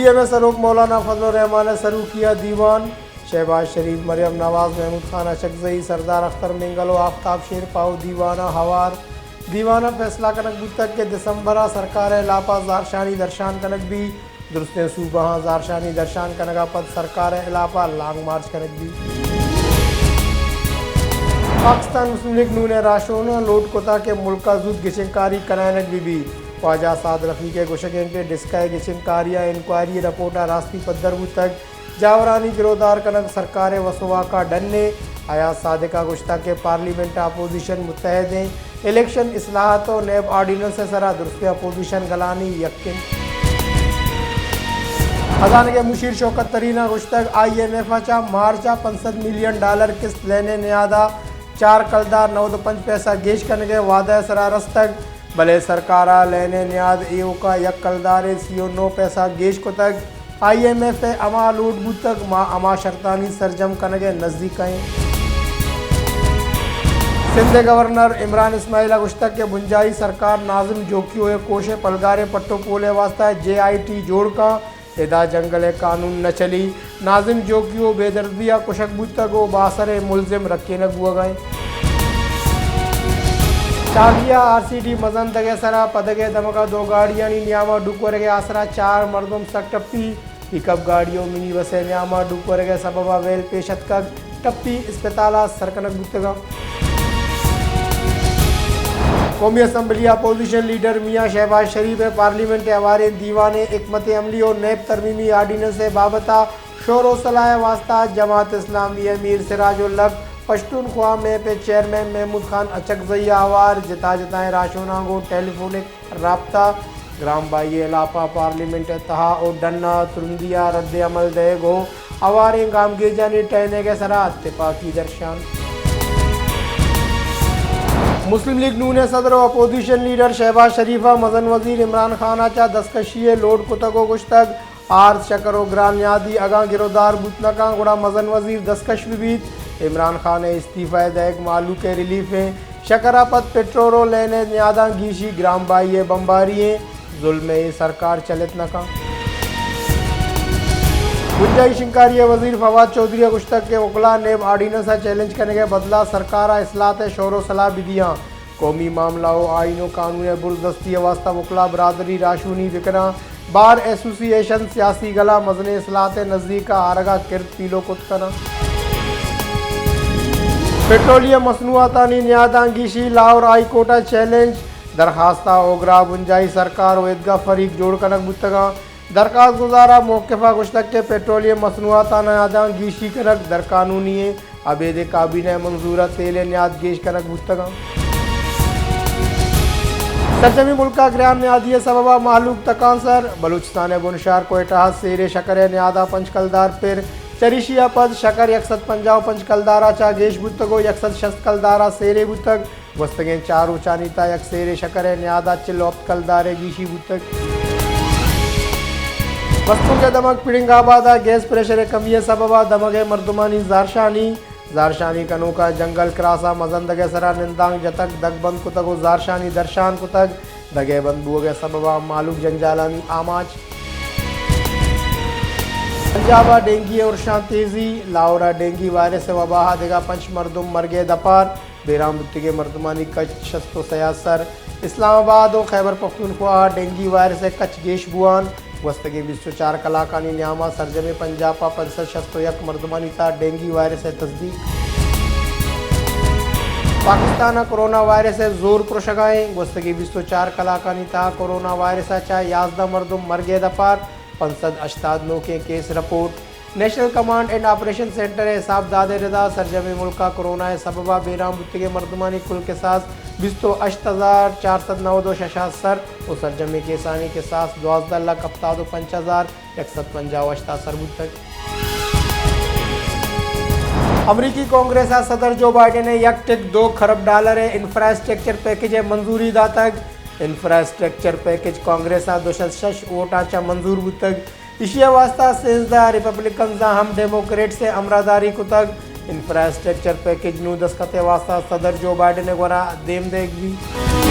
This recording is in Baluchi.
پی ایم اے سروک مولانا فضل الرحمان ءِ سروکی ءَ دیوان، شہباز شریف، مریم نواز، محمود خان اچکزئی، سردار اختر مینگل ءُ آفتاب شیر پاہو دیوان ءَ ہوار۔ دیوان ءَ فیصلہ کنگ بوتگ کہ دسمبر ءَ سرکار ءِ ہلاپ ءَ زہرشانی درشان کنگ بیت۔ درستیں صوبہاں زہرشانی درشان کنگ ءَ پد سرکار ءِ ہلاپ ءَ لانگ مارچ کنگ بیت۔ پاکستان مسلم لیگ نون ءِ راہشوناں لوٹ کتگ کہ ملک ءَ زوت گچین کاری کنائینگ بہ بیت۔ خواجہ سعد رفیق ءِ گوشگ انت کہ ڈسکہ ءِ گچین کاری ءَ انکوائری رپورٹ ءَ راستی پدر بوتگ۔ جاورانی گرودار کنگ سرکار ءِ وس ءُ واک ءَ ڈن اِنت۔ ایاز صادق ءَ گوشتگ کہ پارلیمنٹ ءَ اپوزیشن متحد اِنت، الیکشن اصلاحات ءُ نیب آرڈیننس ءِ سرا درستیں اپوزیشن گلانی یک اِنت۔ خزانگ ءِ مشیر شوکت ترین ءَ گوشتگ آئی ایم ایف ءَ چہ مارچ ءَ پنچ سد ملین ڈالر قسط لین ءِ نیاد ءَ چار کلدار نود ءُ پنچ پیسہ گیش کنگ ءِ وعدہ ءِ سرا رستگ، بلے سرکار ءَ لین ءِ نیاد ایوک ءَ یک کلدارے سی ءُ نو پیسہ گیش کتگ۔ آئی ایم ایف ءِ ہما لوٹ بوتگ، ما ہما شرطانی سرجم کنگ ءِ نزیک ءَ ایں۔ سندھ ءِ گورنر عمران اسماعیل ءَ گوشتگ کہ بنجاہی سرکار ناظم جوکیو ءِ کوش ءِ پلگاریں پٹ ءُ پول ءِ واستہ جے آئی ٹی جوڑ کن، ادا جنگل ءِ قانون نہ چلی۔ ناظم جوکیو بے دردی ءَ کشگ بوتگ ءُ باسریں ملزم رکینگ بوگ ءَ اِنت۔ شارجہ ءَ آر سی ڈی مزن دگ ءِ سرا پدگ ءِ دمگ ءَ دو گاڑیانی نیام ءَ ڈوک ورگ ءِ آسرا چار مردم سک ٹپی۔ پک اپ گاڑی ءُ منی بس ءِ نیام ءَ ڈوک ورگ ءِ سبب ءَ ویل پیش اتکگ، ٹپی اسپتال ءَ سر کنگ بوتگ اَنت۔ قومی اسمبلی ءِ اپوزیشن لیڈر میاں شہباز شریف ءِ پارلیمنٹ ءِ ہواریں دیوان ءِ حکمت عملی ءُ نیب ترمیمی آرڈیننس ءِ بابت ءَ شور ءُ صلاح ءِ واستہ جماعت اسلامی ءِ میر سراج الحق، پشتونخوا میپ ءِ چیئرمین محمود خان اچکزئی ءَ ہوار جتا جتائیں راہشوناں گوں ٹیلی فونک رابطہ۔ گران بھائی ءِ ہلاپ ءَ پارلیمنٹ ءِ تہا ءُ ڈن ءَ ترندی ءَ رد عمل دئیگ ءُ ہواریں گامگیجانی ٹہینگ ءِ سرا تپاکی درشان۔ مسلم لیگ نون ءِ صدر ءُ اپوزیشن لیڈر شہباز شریف ءَ مزن وزیر عمران خان ءَ چہ دستکشی ءِ لوٹ کتگ ءُ گوشتگ، آرت شکر ءُ گران نیادی اگاں گرودار بوت نہ کنت، گڑا مزن وزیر دستکش بہ بیت۔ عمران خان ءِ استعفی ءِ دئیگ مہلوک ءِ ریلیف اِنت۔ شکر ءَ پد پٹرول ءُ لین ءِ نیاداں گیشی گران بھائی ءِ بمباری اِنت۔ ظلم ءِ اے سرکار چلت نہ کنت۔ بنجاہی شنگکاری ءِ وزیر فواد چوہدری ءَ گوشتگ کہ وکلا نیب آرڈیننس ءَ چیلنج کنگ ءِ بدلا سرکار ءَ اصلاحات ءِ شور ءُ صلاح بہ دیاں۔ قومی معاملہ ءُ آئین ءُ قانون ءِ برزدستی ءِ واستہ وکلا برادری راہشونی بکناں۔ بار ایسوسی ایشن سیاسی گل ءَ مزنیں اصلاحات ءِ نزیک ءَ آرگ ءَ کرد پیلو کت کناں۔ پٹرولیم مصنوعاتانی نیاداں گیشی لاہور ہائی کورٹ ءَ چیلنج، درخواست ءَ اوگرا بنجاہی سرکار ءُ ایدگہ فریق جوڑ کنگ بوتگاں۔ درخواست گزار ءَ موقف ءَ گوشتگ کہ پٹرولیم مصنوعاتانی نیاداں گیشی کنگ درقانونی اِنت۔ ابید ءَ کابینہ ءِ منظور ءَ تیل ءِ نیاد گیش کنگ بوتگ اَنت۔ سرجمیں ملک ءَ گران نیادی ءِ سبب ءَ مہلوک تکانسر، بلوچستان ءِ بن شہر کوئٹہ ءَ سیر ءِ شکر ءِ نیاد ءَ پنچ کلدار پر، چریشی ءَ پد شکر یک سد پنجاہ ءُ پنچ کلدار ءَ چہ گیش بوتگ ءُ یک سد شست کلدار ءَ سیرے بوتگ۔ گوستگیں چار روچانی تہا یک سیرے شکر ءِ نیاد ءَ چل ءُ ہپت کلدار ءِ گیشی بوتگ۔ مستونگ ءِ دمگ پڑنگ آباد ءَ گیس پریشر ءِ کمی ءِ سبب ءَ دمگ ءِ مردمانی زہرشانی، زہرشانی کنوکاں جنگل کراس ءَ مزندگ ءِ سرا نندانک جتگ، دگ بند کتگ ءُ زہرشانی درشان کتگ۔ دگ ءِ بند بوگ ءِ سبب ءَ مہلوک جنجالانی آماچ۔ پنجاب ءَ ڈینگی ءِ ارشاں تیزی، لاہور ءَ ڈینگی وائرس ءِ وبا ءَ دگہ پنچ مردم مرگ ءِ دپار، بیران بوتگیں مردمانی کچ شست ءُ سئے ءَ سر۔ اسلام آباد ءُ خیبر پختونخوا ءَ ڈینگی وائرس ءِ کچ گیش بوان۔ گوستگیں بیست ءُ چار کلاکانی نیام ءَ سرجمیں پنجاب ءَ پنچ سد شست ءُ یک مردمانی تہا ڈینگی وائرس ءِ تصدیق۔ پاکستان ءَ کرونا وائرس ءِ زور پرشگ ءَ اِنت۔ گوستگیں بیست ءُ چار کلاکانی تہا کرونا وائرس ءَ چہ یازدہ مردم مرگ ءِ دپار، پنچ سد ہشتاد نوکیں case report. National command and operation centre ءِ حساب داد ءِ ردا سرجمیں ملک ءَ کرونا ءِ سبب ءَ بیران بوتگیں مردمانی کل کساس بیست ءُ ہشت ہزار چار سد نود ءُ شش ءَ سر ءُ سرجمیں کیسانی کساس دوازدہ لکھ ہپتاد ءُ پنچ ہزار یک سد پنجاہ ءُ ہشت ءَ سر بوتگ۔ امریکی کانگریس ءَ صدر جو بائیڈن ءِ یک ٹک دو کھرب ڈالر ءِ انفراسٹرکچر پیکج ءِ منظوری داتگ۔ انفراسٹرکچر پیکج کانگریس ءَ دو سد شش ووٹاں چہ منظور بوتگ۔ ایشی ءِ واستہ سیزدہ ریپبلکنز ءَ ہم ڈیموکریٹس ءِ ہمراہداری کتگ۔ انفراسٹرکچر پیکج نوں دستخط ءِ واستہ صدر جو بائیڈن ءِ گورا دیم دئیگ بیت۔